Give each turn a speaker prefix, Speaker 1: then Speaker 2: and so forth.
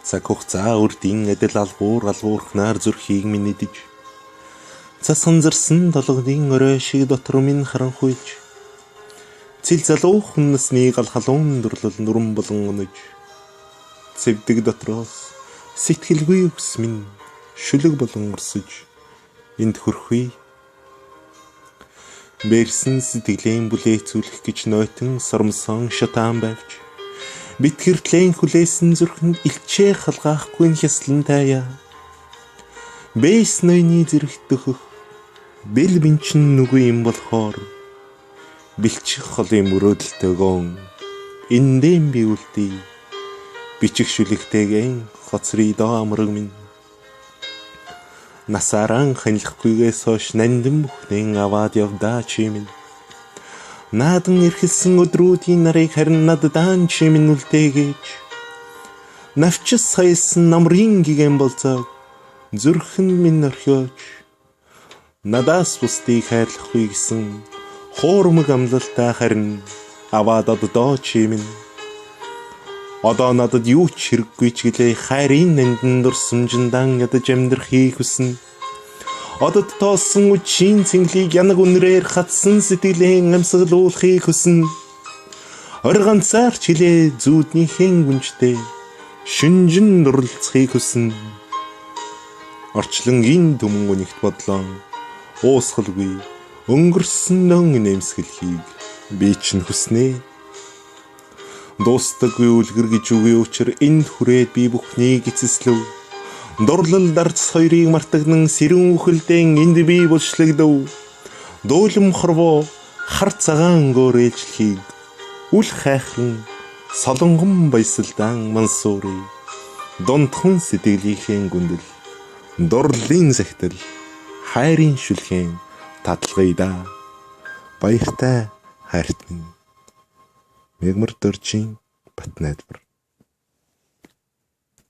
Speaker 1: Цаг хугацаа үрдийн адил алгуур алгуурхнаар зүрхийг минь идэж, цас ханзарсан толгодын орой шиг дотор минь харанхуйлж, цэл залуухан насны гал халуун дурлал нүрэн болон унаж, цэвдэг дотроос сэтгэлгүй үс минь шүлэг болон орсож энд хүрэхгүй. Бэрсэн сэтгэлийн бүлээцүүлэх гэж нойтон сормсон шатаан байвч битгэртлэн хүлээсэн зүрхэнд илчээ халгаахгүй нь хяслан таяа. Бэс ноёны зэрэгт дөхөх бэл бинчин нүгүү юм болохоор бэлчих холын мөрөөдөлтөөгөн эндэн би үлдээ бичих шүлэгтэйгэн хоцрий доо амраг минь. Насааран ханилахгүйгээс хойш нандин бүхнэн аваад явдаа чи минь. Наадан эрхэлсэн өдрүүдийн нарыг харин наддаан чи минь үлдээгэж. Навчис саясан намрын гигэн болцоог зүрхэн минь орхиоч. Надаас бусдыг хайрлахгүй гэсэн хуурмаг амлалтаа харин аваад оддоо чи минь. Одоо надад юу ч хэрэггүй ч гэлээ хайрын нандин дурсамжиндан ядаж амьдрахыг хүснэ. Одод тоосон үчийн цэнгэлийг янаг үнрээр хатсан сэтгэлийн амьсгалуулахыг хүснэ. Орой ганцаар ч хилээ зүүднийхэн гүнжтэй шүнжин дурлцахыг хүснэ. Орчлонгийн түмэн үнэгт бодлон уусгалгүй өнгөрсөн нөн нэмсгэлхийг би чинь хүснэ. Дуустдаггүй үлгэр гэж үгүй учир энд хүрээд би бүхнийг эцэслэв. Дурлал дарц хоёрыг мартагнан сэрүүн үхэлдэн энд би булшлагдав. Дуулам хорвоо хар цагаан өнгөөр ээлжлэхийг үл хайхран солонгон баясалдаан мансуурыг дундхан сэтгэлийнхээ гүндэл дурлалын захидал хайрын шүлхeen таталгая да. Баяртай хайрт минь. Мегмар дөржин Батнайдвар.